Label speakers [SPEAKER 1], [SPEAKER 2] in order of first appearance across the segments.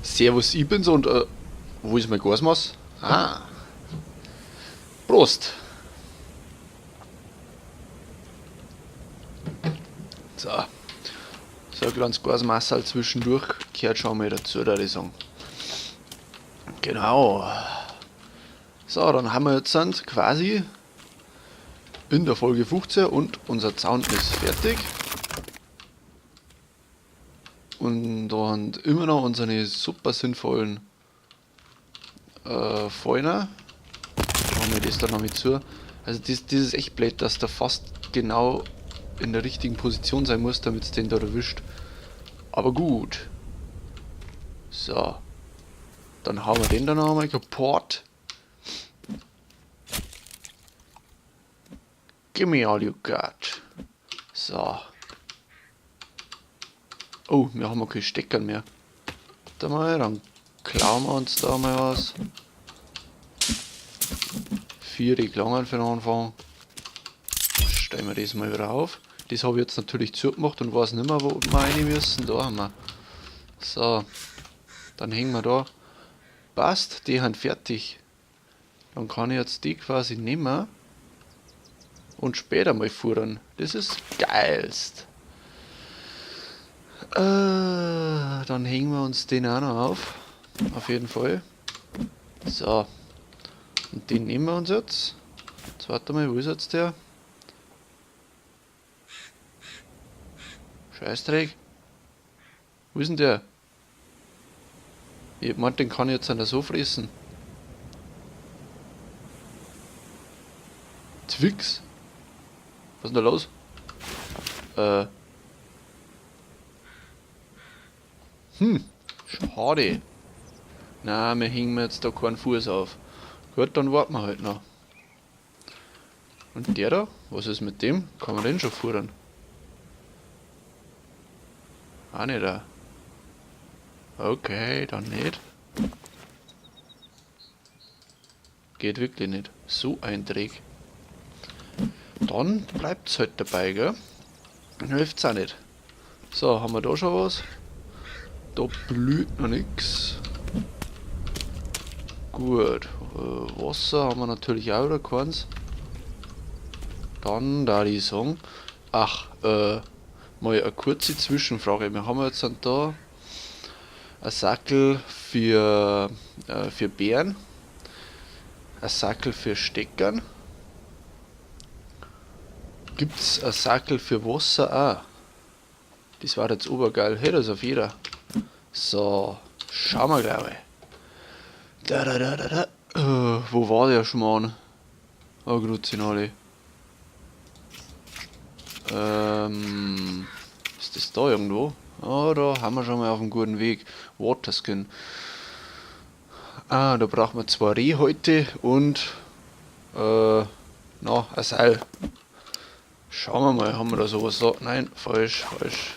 [SPEAKER 1] Servus, ich bin's und wo ist mein Gasmaß? Ah. Prost! So. So ein kleines Gasmasserl zwischendurch gehört schon mal dazu, würde ich sagen. Genau. So, dann haben wir jetzt quasi in der Folge 15 und unser Zaun ist fertig. Und da haben immer noch unsere super sinnvollen Feuer. Machen wir das da noch mit zu. Also das ist echt blöd, dass da fast genau in der richtigen Position sein muss, damit es den da erwischt. Aber gut. So. Dann hauen wir den da noch einmal kaputt. Give me all you got. So. Oh, wir haben keine Stecker mehr. Warte mal, dann klauen wir uns da mal was. 4 Klangen für den Anfang. Stellen wir das mal wieder auf. Das habe ich jetzt natürlich zugemacht und weiß nicht mehr, wo wir rein müssen. Da haben wir. So. Dann hängen wir da. Passt, die sind fertig. Dann kann ich jetzt die quasi nehmen und später mal fuhren. Das ist geilst. Dann hängen wir uns den auch noch auf. Auf jeden Fall. So. Und den nehmen wir uns jetzt. Jetzt warte mal, wo ist jetzt der? Scheißdreck. Wo ist denn der? Ich meint, den kann ich jetzt an der so fressen. Twix? Was ist denn da los? Schade. Na, wir hängen jetzt da keinen Fuß auf. Gut, dann warten wir halt noch. Und der da? Was ist mit dem? Kann man den schon fuhren? Auch nicht da. Okay, dann nicht. Geht wirklich nicht. So ein Dreck. Dann bleibt's halt dabei, gell? Hilft's auch nicht. So, haben wir da schon was? Da blüht noch nix. Gut. Wasser haben wir natürlich auch wieder keins. Dann da ich sagen. Ach, mal eine kurze Zwischenfrage. Wir haben jetzt dann da ein Sackel für Beeren, ein Sackel für Steckern. Gibt's ein Sackel für Wasser auch? Das war jetzt obergeil. Hey, das ist auf jeder. So, schauen wir gleich mal. Da, da, da, da, da. Wo war der Schmarrn? Oh, Gruzinale. Ist das da irgendwo? Oh, da haben wir schon mal auf einem guten Weg. Waterskin. Ah, da brauchen wir 2 Rehhäute und na, ein Seil. Schauen wir mal, haben wir da sowas da? Nein, falsch, falsch.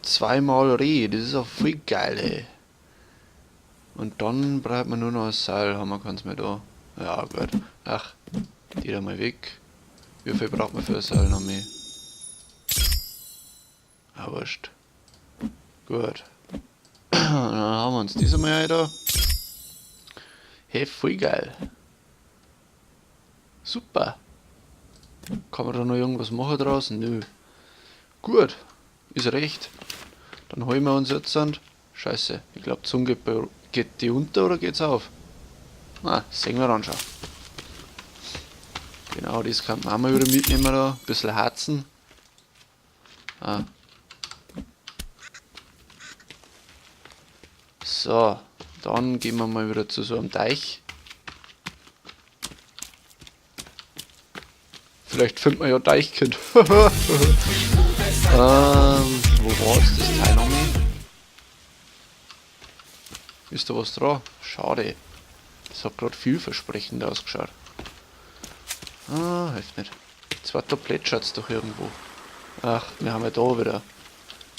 [SPEAKER 1] 2-mal Reh, das ist auch voll geil, ey. Und dann braucht man nur noch ein Seil, haben wir keins mehr da. Ja, gut. Ach, die da mal weg. Wie viel braucht man für ein Seil noch mehr? Ah, wurscht. Gut. Dann haben wir uns das einmal da. Hey, voll geil. Super. Kann man da noch irgendwas machen draußen? Nö. Gut. Ist recht. Dann holen wir uns jetzt und Scheiße. Ich glaub, die Sonne geht die unter oder geht's auf? Na, sehen wir dann schon. Genau, das kann man auch mal wieder mitnehmen da. Ein bisschen harzen. Ah. So, dann gehen wir mal wieder zu so einem Teich. Vielleicht findet man ja Deichkind. Wo war jetzt das Teil nochmal? Ist da was dran? Schade. Das hat grad vielversprechend ausgeschaut. Ah, hilft nicht. Zweiter plätschert's doch irgendwo. Ach, wir haben ja da wieder.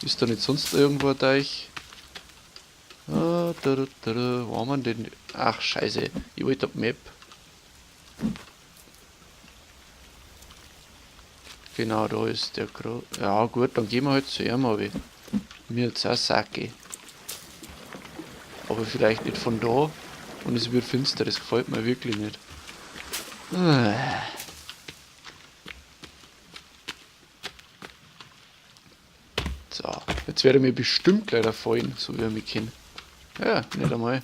[SPEAKER 1] Ist da nicht sonst irgendwo ein Teich? Ah, da, da, da, da. Wo haben wir denn? Ach, scheiße. Ich wollte die Map. Genau, da ist der Gro. Ja gut, dann gehen wir halt zu ihm, aber mir jetzt auch Sacke. Aber vielleicht nicht von da. Und es wird finster, das gefällt mir wirklich nicht. So, jetzt werde ich mir bestimmt gleich fallen, so wie ich mich kenne. Ja, nicht einmal.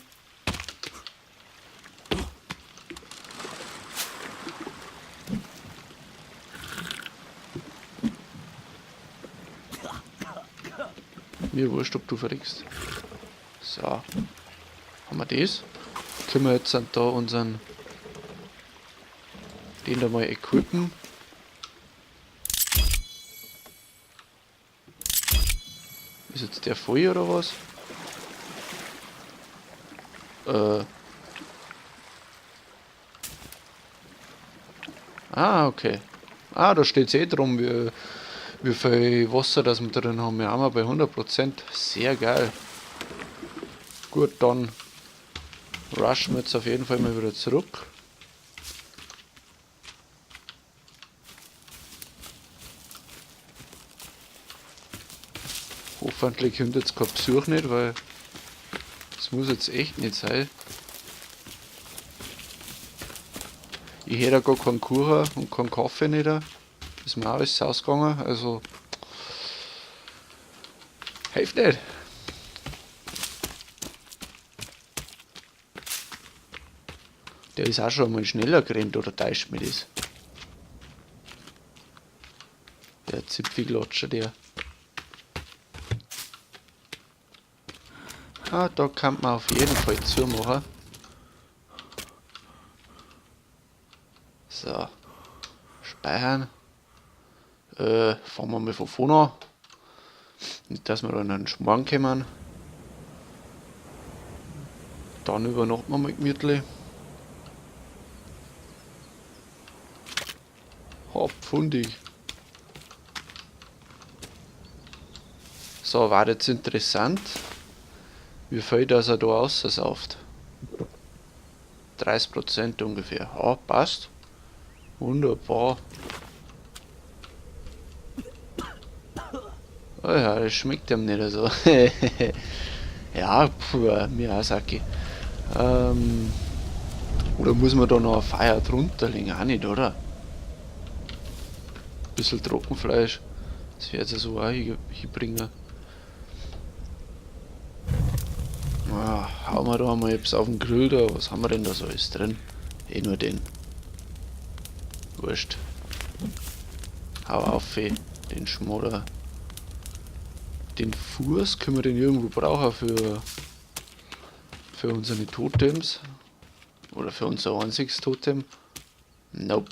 [SPEAKER 1] Mir wurscht, ob du verreckst. So. Haben wir das? Können wir jetzt da unseren... den da mal equippen. Ist jetzt der voll oder was? Ah, okay. Ah, da steht's eh drum, wie viel Wasser das wir drin haben. Wir haben bei 100%. Sehr geil. Gut, dann rushen wir jetzt auf jeden Fall mal wieder zurück. Hoffentlich kommt jetzt kein Besuch nicht, weil das muss jetzt echt nicht sein. Ich hätte gar keinen Kuchen und keinen Kaffee nicht. Ist mir auch alles ausgegangen, also hilft nicht. Der ist auch schon einmal schneller gerannt, oder täuscht mich das? Der Zipfelklatscher, der. Ah, da kann man auf jeden Fall zumachen. So. Speichern. Fangen wir mal von vorne an. Nicht, dass wir da in einen Schmarrn kommen. Dann übernachten wir mal gemütlich. Hopp, fundig. So, war jetzt interessant, wie viel das er da aussauft. 30% ungefähr. Ja, passt. Wunderbar. Oh ja, das schmeckt ihm nicht so. Ja, puh, mir auch, Saki. Oder muss man da noch ein Feuer drunter legen? Auch nicht, oder? Ein bisschen Trockenfleisch. Das werde ich so auch hinbringen. Ah, hauen wir da mal etwas auf den Grill da. Was haben wir denn da so alles drin? Eh nur den. Wurscht. Hau auf, ey. Den Schmodder. Den Fuß können wir den irgendwo brauchen für unsere Totems. Oder für unser einziges Totem. Nope.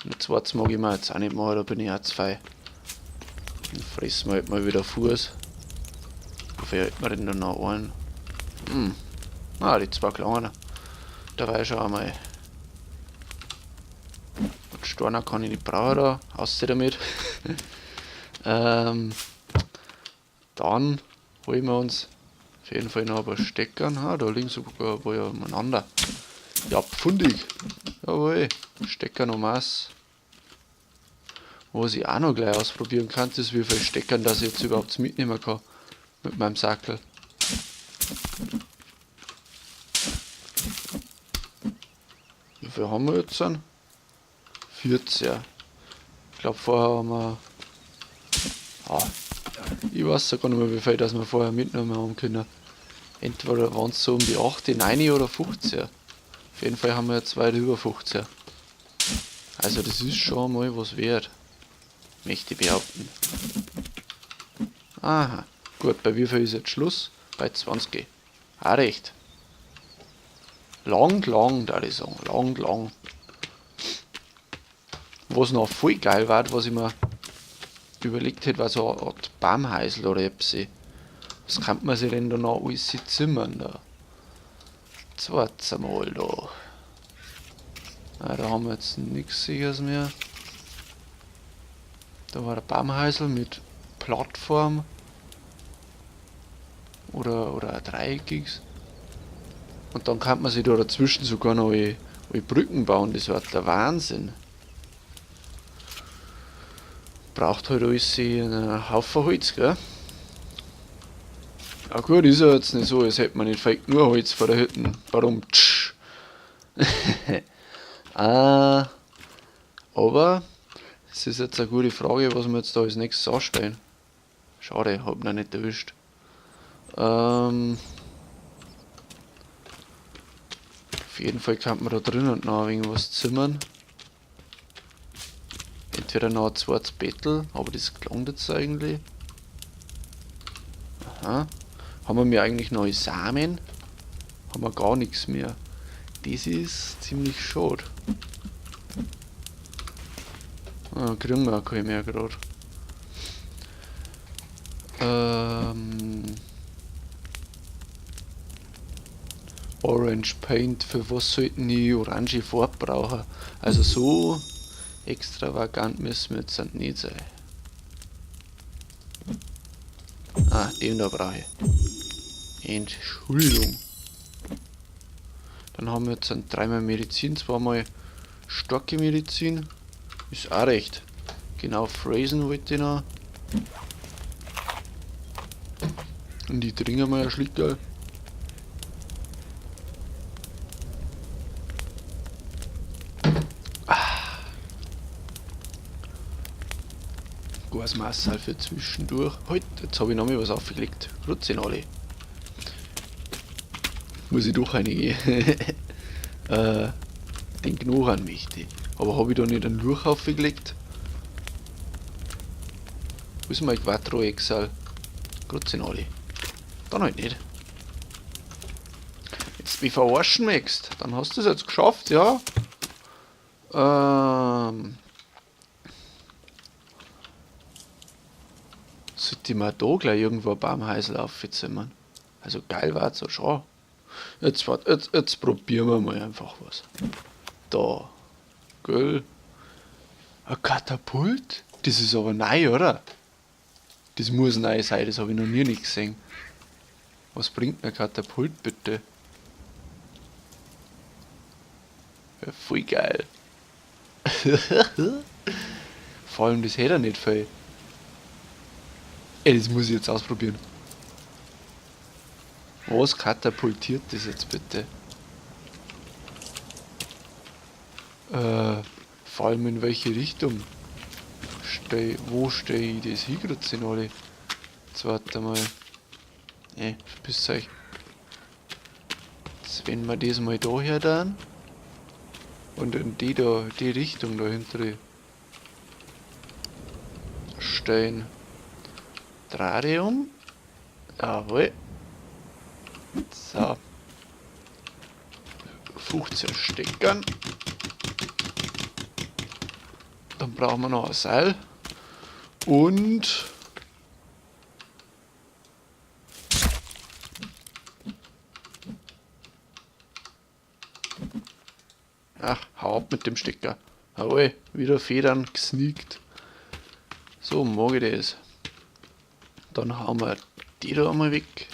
[SPEAKER 1] Und das zweite mag ich mir jetzt auch nicht machen, da bin ich auch zu fein. Dann fressen wir halt mal wieder Fuß. Wie viel hätten wir denn da noch einen? Ah, die zwei kleinen. Da war ich schon einmal. Und Steiner kann ich nicht brauchen da. Außer damit. Dann holen wir uns auf jeden Fall noch ein paar Steckern. Ha, da liegen sogar ein paar umeinander. Ja, pfundig. Jawohl. Stecker noch Maß. Was ich auch noch gleich ausprobieren kann, ist, wie viele Steckern das ich jetzt überhaupt mitnehmen kann. Mit meinem Sackel. Wie viel haben wir jetzt denn? 14. Ich glaub, vorher haben wir... Ah, ich weiß ja gar nicht mehr, wie viel das wir vorher mitnehmen haben können. Entweder waren's so um die 8, 9 oder 15. Auf jeden Fall haben wir jetzt weit über 15. Also das ist schon mal was wert. Möchte ich behaupten. Aha. Gut, bei wie viel ist jetzt Schluss? Bei 20. Auch recht. Lang, lang, da ich sagen. Lang, lang. Was noch voll geil war, was ich mir überlegt hätte, war so eine Art Baumhäusl oder etwas. Was kann man sich denn da noch alles zimmern da? Zweites Mal da. Ah, da haben wir jetzt nichts Sicheres mehr. Da war der Baumhäusl mit Plattform. Oder ein dreieckiges. Und dann kann man sich da dazwischen sogar noch alle Brücken bauen. Das war der Wahnsinn. Braucht halt alles einen Haufen Holz, gell? Ja gut, ist ja jetzt nicht so, als hätte man nicht vielleicht nur Holz vor der Hütte. Warum? Aber es ist jetzt eine gute Frage, was wir jetzt da als nächstes anstellen. Schade, hab noch nicht erwischt. Auf jeden Fall kann man da drinnen noch ein wenig was zimmern. Entweder noch ein zweites Bettel, aber das klang jetzt eigentlich. Aha. Haben wir mir eigentlich neue Samen? Haben wir gar nichts mehr. Das ist ziemlich schade. Ah, kriegen wir auch keine mehr grad. Orange Paint, für was sollten die orange Farbe brauchen? Also so extravagant müssen wir jetzt nicht sein. Ah, den da brauche ich. Entschuldigung. Dann haben wir jetzt dreimal Medizin, zweimal starke Medizin. Ist auch recht. Genau, Phrasen wollte ich noch. Und die trinken wir ja Schlickerl. Gutes Massal für zwischendurch. Halt, jetzt hab ich noch mal was aufgelegt. Grüezi alle. Muss ich doch reingehen. Den Knochen möchte ich. Aber hab ich da nicht einen Lurch aufgelegt? Wo ist mein Quattro-Exal? Grüezi alle. Dann halt nicht. Jetzt mich verarschen möchtest, dann hast du es jetzt geschafft, ja. Sollte ich mir da gleich irgendwo ein Baumhäusl aufzimmern? Also geil war's ja schon. Jetzt, wart, jetzt, jetzt probieren wir mal einfach was. Da. Gell? Ein Katapult? Das ist aber neu, oder? Das muss neu sein, das hab ich noch nie nicht gesehen. Was bringt mir ein Katapult bitte? Ja, voll geil. Vor allem das hätte er nicht viel. Ey, das muss ich jetzt ausprobieren. Was katapultiert das jetzt bitte? Vor allem in welche Richtung? Wo steh ich das hin, Grüezi alle? Jetzt warte mal. Ne, verpisst euch. Jetzt wenden wir das mal da her dann. Und in die da, die Richtung da hinten stehen. Dradium. Jawohl. So. 15 Steckern. Dann brauchen wir noch ein Seil. Und ach, hau ab mit dem Stecker. Jawohl, wieder Federn gesneakt. So mag ich das. Dann hauen wir die da einmal weg.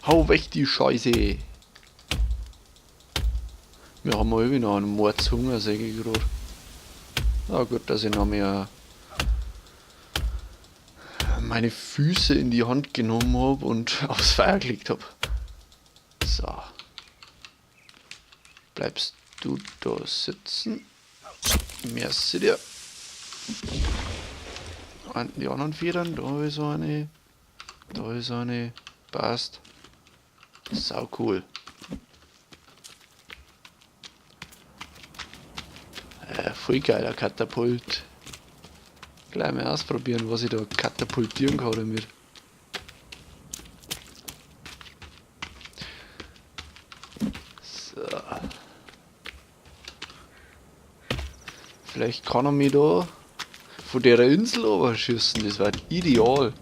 [SPEAKER 1] Hau weg die Scheiße! Wir haben irgendwie noch einen Mordshunger, seh ich grad. Na gut, dass ich noch mehr meine Füße in die Hand genommen hab und aufs Feuer gelegt hab. So. Bleibst du da sitzen? Merci dir. Und die anderen Federn, da ist eine. Da ist eine. Passt. Sau cool. Voll geiler Katapult. Gleich mal ausprobieren, was ich da katapultieren kann damit. So. Vielleicht kann er mich da von der Insel runterschießen, das wär ideal.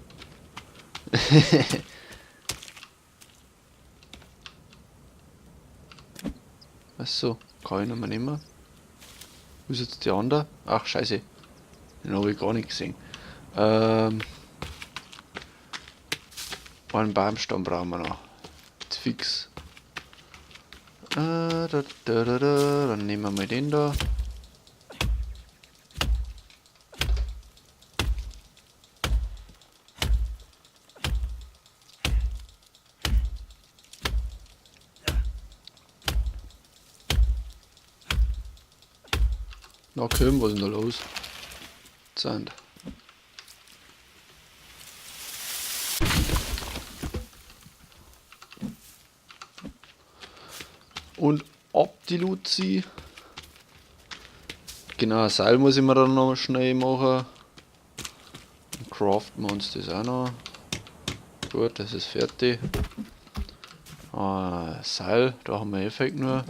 [SPEAKER 1] Achso, kann ich noch mal nehmen. Wo ist jetzt die andere? Ach, scheiße. Den hab ich gar nicht gesehen. Einen Baumstamm brauchen wir noch. Jetzt fix. Da, da, da, da. Dann nehmen wir mal den da. Na komm, was ist denn da los? Zand. Und ab die Luzi. Genau, ein Seil muss ich mir dann noch schnell machen. Dann craften wir uns das auch noch. Gut, das ist fertig. Ah, Seil, da haben wir Effekt nur.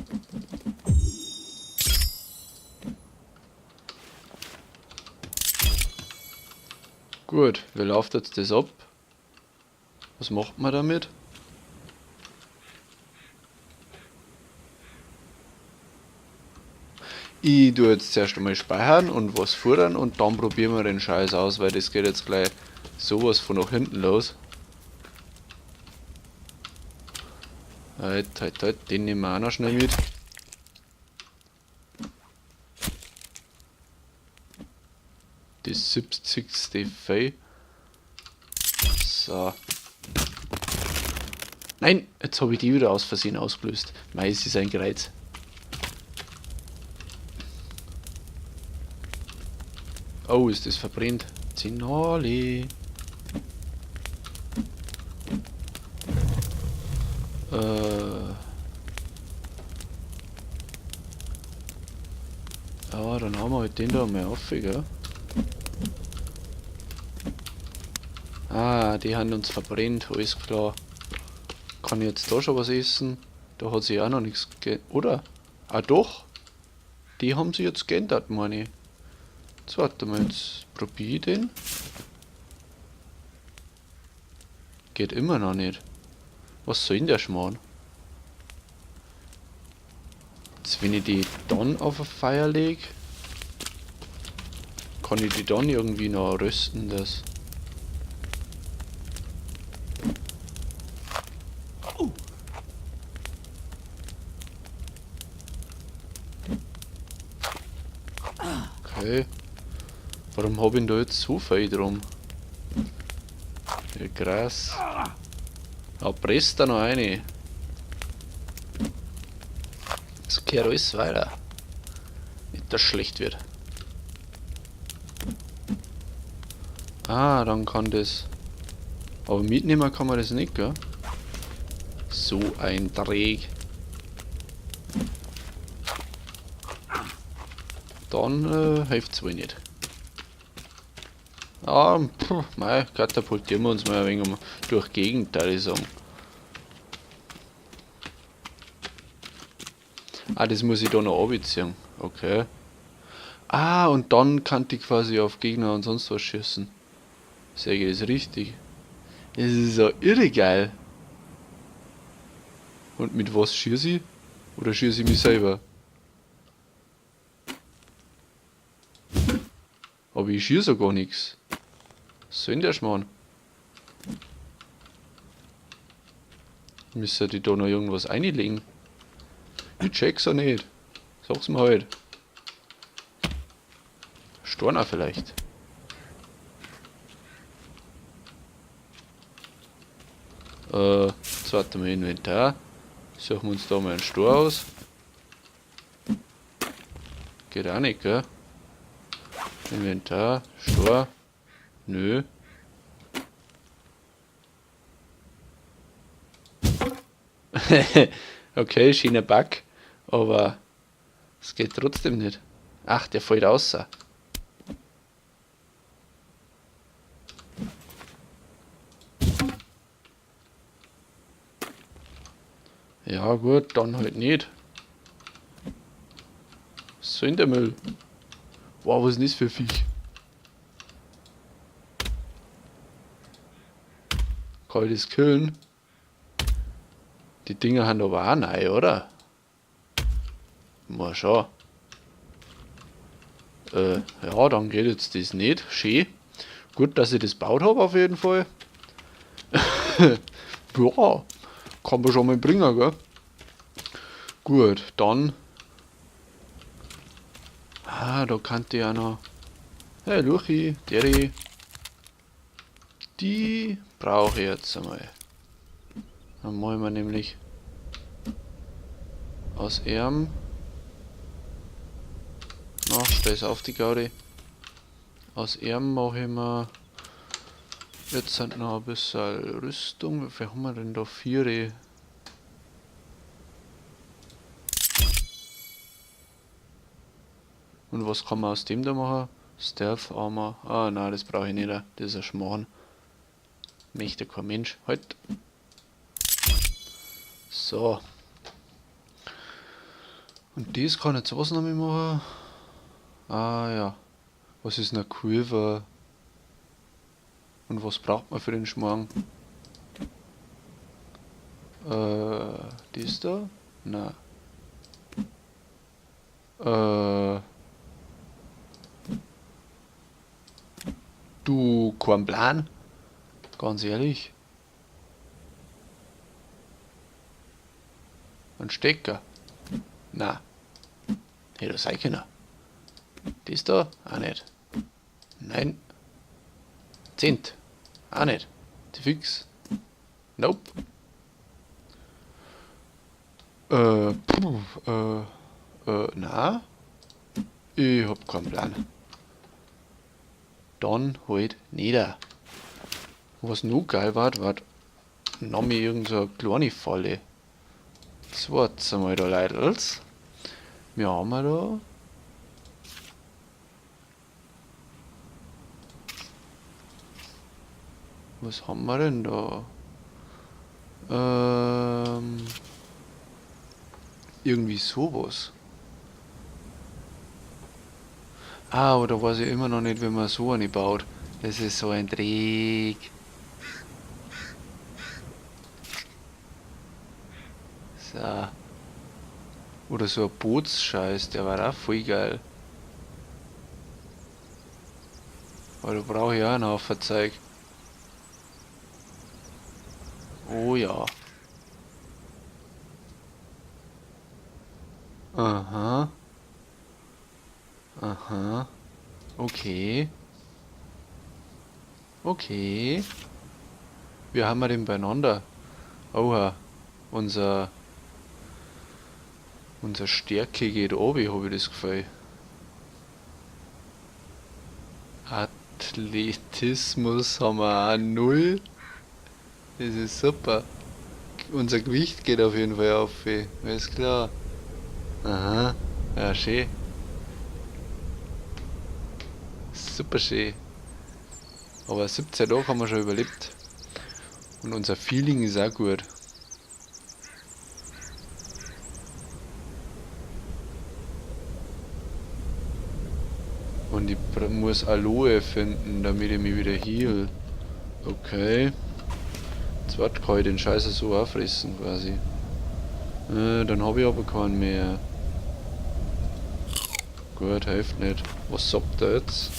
[SPEAKER 1] Gut, wie läuft jetzt das ab? Was macht man damit? Ich tue jetzt zuerst einmal speichern und was futtern und dann probieren wir den Scheiß aus, weil das geht jetzt gleich sowas von nach hinten los. Halt, halt, halt, den nehmen wir auch noch schnell mit. Die 70. Fee. So. Nein, jetzt habe ich die wieder aus Versehen ausgelöst. Mei, es ist ein Kreuz. Oh, ist das verbrennt. Zinali. Ja, dann haben wir halt den da mal auf, gell? Ah, die haben uns verbrennt, alles klar. Kann ich jetzt da schon was essen? Da hat sich auch noch nichts oder? Ah doch! Die haben sich jetzt geändert, meine ich. Jetzt warte mal, jetzt probier ich den. Geht immer noch nicht. Was soll denn der Schmarrn? Jetzt, wenn ich die dann auf ein Feuer leg, kann ich die dann irgendwie noch rösten, das. Okay. Warum hab ich denn da jetzt so viel drum? Ja, krass. Ja, presst da noch eine. Das kehrt alles weiter. Nicht, dass schlecht wird. Ah, dann kann das. Aber mitnehmen kann man das nicht, gell? So ein Dreck. Dann hilft's wohl nicht. Ah, puh, mei, katapultieren wir uns mal ein wenig durch Gegend, da ich sagen. Ah, das muss ich da noch abziehen. Okay. Ah, und dann kann ich quasi auf Gegner und sonst was schießen. Sehe ich das richtig? Das ist ja irre geil. Und mit was schieße ich? Oder schieße ich mich selber? Aber ich schieße ja gar nichts. Was soll denn der Schmarrn? Müsste die da noch irgendwas einlegen? Ich check's ja nicht. Sag's mir halt. Storner vielleicht. Jetzt warten wir Inventar. Suchen wir uns da mal einen Stor aus. Geht auch nicht, gell? Inventar, Stor. Nö. Okay, schöner Bug, aber es geht trotzdem nicht. Ach, der fällt raus. Ja gut, dann halt nicht. Was soll denn der Müll? Boah, was ist denn das für ein Viech? Kann ich das killen? Die Dinger haben aber auch neu, oder? Mal schauen. Ja, dann geht jetzt das nicht. Schön. Gut, dass ich das gebaut hab, auf jeden Fall. Ja, kann man schon mal bringen, gell? Gut, dann. Ah, da kannte ich auch noch. Hey, Luchi, Derry. Die brauche ich jetzt einmal. Dann machen wir nämlich aus ihm Na, stell auf die Gaudi. Aus ihm mache ich mir jetzt sind noch ein bisschen Rüstung. Wie viel haben wir denn da? 4. Und was kann man aus dem da machen? Stealth Armor. Ah nein, das brauche ich nicht. Das ist ein Schmarrn. Möchte kein Mensch. Halt. So. Und das kann ich jetzt was noch mehr machen? Ah ja. Was ist eine Quiver? Und was braucht man für den Schmarrn? Das da? Nein. Du, kein Plan. Ganz ehrlich. Ein Stecker. Na. Hätte das sein können. Das da? Auch nicht. Nein. Zehnt. Auch nicht. Die fix. Nope. Na. Ich hab keinen Plan. Dann halt nieder. Was noch geil war, war noch irgend so eine kleine Falle. Jetzt wart's einmal da, Leidels. Wir haben wir da. Was haben wir denn da? Irgendwie sowas. Ah, aber da weiß ich immer noch nicht, wie man so eine baut. Das ist so ein Dreck. So. Oder so ein Bootsscheiß, der war auch voll geil. Aber da brauche ich auch einen Haufen Zeug. Oh ja. Aha. Aha. Okay. Okay. Wie haben wir denn beieinander? Oha. Unser Stärke geht runter, hab ich das Gefühl. Athletismus haben wir auch 0. Das ist super. Unser Gewicht geht auf jeden Fall auf. Alles klar. Aha. Ja, schön. Super schön. Aber 17 Tage haben wir schon überlebt. Und unser Feeling ist auch gut. Und ich muss Aloe finden, damit ich mich wieder heal. Okay. Jetzt warte, kann ich den Scheiße so auffressen quasi. Dann hab ich aber keinen mehr. Gut, hilft nicht. Was sagt er jetzt?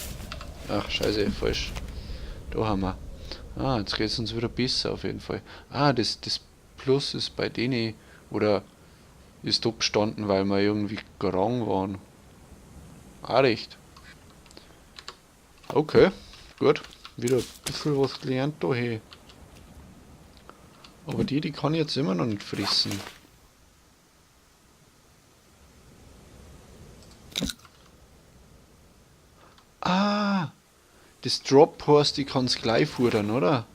[SPEAKER 1] Ach, scheiße, falsch. Da haben wir. Ah, jetzt geht's uns wieder besser auf jeden Fall. Ah, das Plus ist bei denen, oder ist da gestanden, weil wir irgendwie krank waren. Auch recht. Okay, gut. Wieder ein bisschen was gelernt da, hey. Aber die kann ich jetzt immer noch nicht fressen. Ah! Das Drop heißt, ich kann's gleich futtern, oder?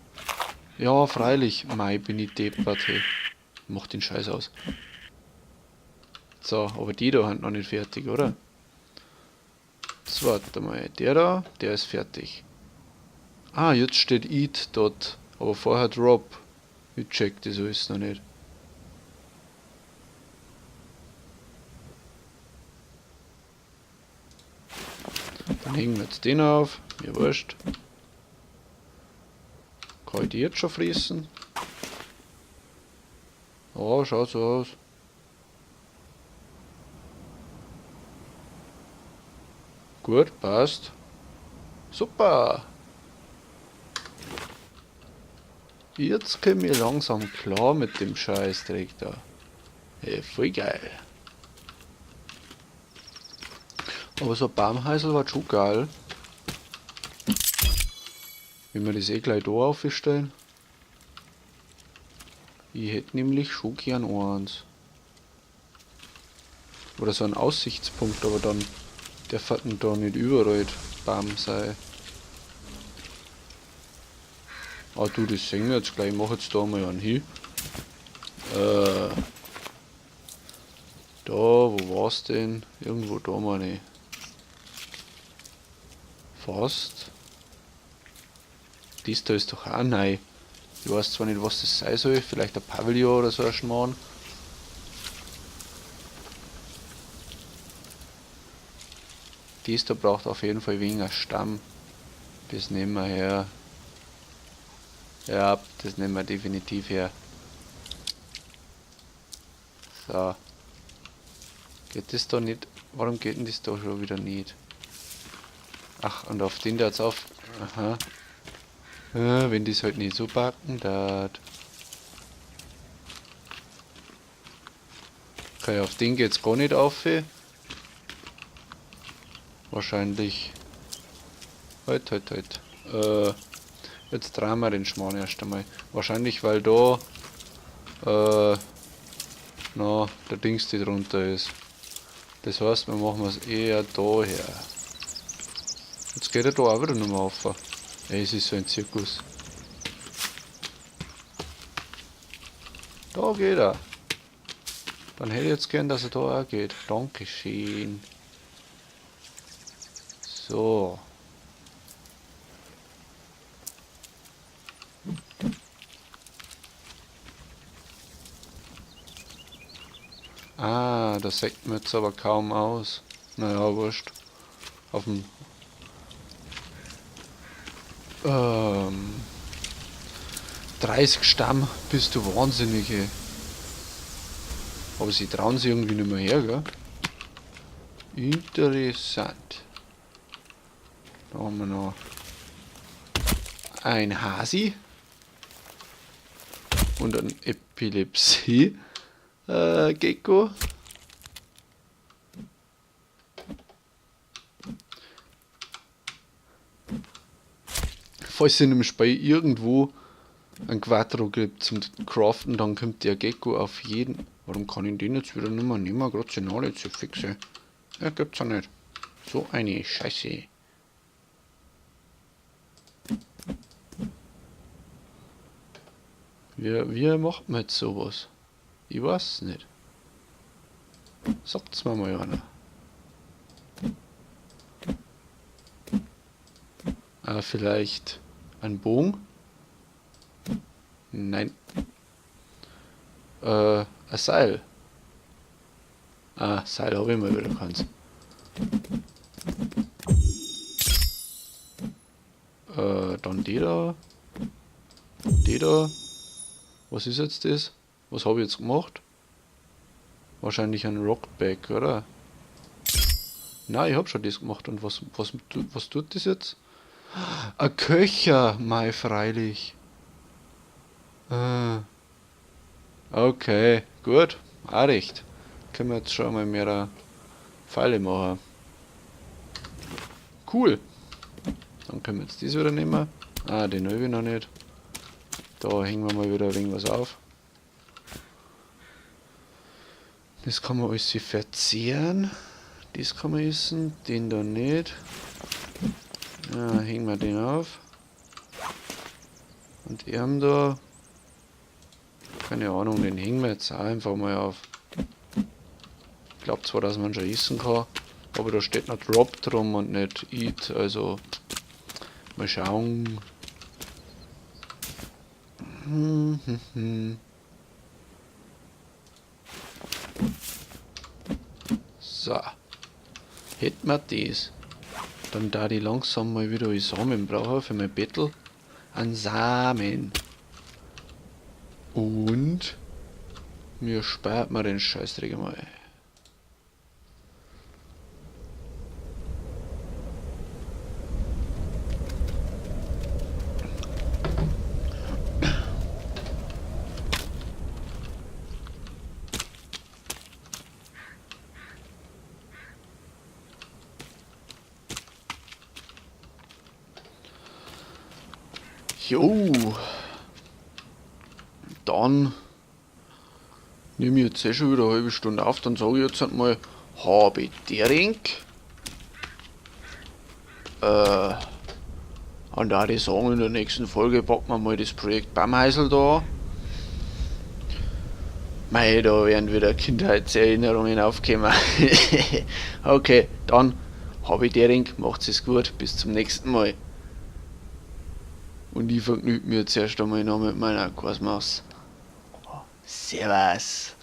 [SPEAKER 1] Ja, freilich. Mei, bin ich deppert, hey. Mach den Scheiß aus. So, aber die da sind noch nicht fertig, oder? Jetzt warte mal. Der da, der ist fertig. Ah, jetzt steht Eat dort. Aber vorher Drop. Ich check das alles noch nicht. Dann hängen wir jetzt den auf. Mir wurscht. Kann ich die jetzt schon fressen? Ja, schaut so aus. Gut, passt. Super! Jetzt kommen wir langsam klar mit dem Scheißdreck da. Hey, voll geil. Aber so ein Baumhäusl war schon geil. Wenn wir das eh gleich da aufstellen. Ich hätte nämlich schon gern eins. Oder so einen Aussichtspunkt, aber dann Der fährt denn da nicht überall Bam sei. Ah du, das sehen wir jetzt gleich. Ich mach jetzt da mal einen hin. Da, wo war's denn? Irgendwo da meine ich. Fast. Dies da ist doch auch neu. Ich weiß zwar nicht, was das sein soll. Vielleicht ein Pavillon oder so ein Schmarrn. Dies da braucht auf jeden Fall weniger Stamm. Das nehmen wir her. Ja, das nehmen wir definitiv her. So. Geht das da nicht? Warum geht denn das da schon wieder nicht? Ach, und auf den da jetzt auf. Aha. Ja, wenn das halt nicht so backen darf. Okay, auf den geht's gar nicht auf. Wahrscheinlich. Halt, halt, halt. Jetzt drehen wir den Schmarrn erst einmal. Wahrscheinlich, weil da na, der Dings, die drunter ist. Das heißt, wir machen es eher daher. Jetzt geht er da auch wieder nicht mehr auf. Ey, es ist so ein Zirkus. Da geht er. Dann hätte ich jetzt gern, dass er da auch geht. Dankeschön. So. Ah, das sieht man jetzt aber kaum aus. Naja, wurscht. Auf dem 30 Stamm bist du wahnsinnig, ey. Aber sie trauen sich irgendwie nicht mehr her, gell? Interessant. Da haben wir noch ein Hasi und ein Epilepsie Gecko. Falls es in dem Spiel irgendwo ein Quattro gibt zum Craften, dann kommt der Gecko auf jeden. Warum kann ich den jetzt wieder nicht mehr nehmen? Gerade Signale zu fixe. Ja, gibt's ja nicht. So eine Scheiße. Wie macht man jetzt sowas? Ich weiß nicht. Sagt's mir mal einer. Vielleicht ein Bogen? Nein. Ein Seil. Ah, Seil habe ich mal wieder keins. Dann die da. Die da. Was ist jetzt das? Was habe ich jetzt gemacht? Wahrscheinlich ein Rockback, oder? Nein, ich hab schon das gemacht. Und was tut das jetzt? Ein Köcher, mei, freilich. Okay, gut. Auch recht. Können wir jetzt schon mal mehr Pfeile machen. Cool. Dann können wir jetzt das wieder nehmen. Ah, den habe ich noch nicht. Da hängen wir mal wieder ein wenig was auf. Das kann man alles verzehren. Das kann man essen, den da nicht. Ja, hängen wir den auf. Und er da. Keine Ahnung, den hängen wir jetzt auch einfach mal auf. Ich glaub zwar, dass man schon essen kann, aber da steht noch Drop drum und nicht Eat, also mal schauen. So. Hätten wir das. Dann da ich langsam mal wieder einen Samen brauche für mein Bettel. Einen Samen. Und mir spart man den Scheißdreck mal. Jo, dann nehme ich jetzt eh schon wieder eine halbe Stunde auf, dann sage ich jetzt halt mal Habe Dering. Und da die sagen, in der nächsten Folge packen wir mal das Projekt Baumhäusl da an. Mei, da werden wieder Kindheitserinnerungen aufkommen. Okay, dann habe ich die, macht's es gut, bis zum nächsten Mal. Und ich vergnüge mich jetzt erst einmal noch mit meiner Kosmos. Servus.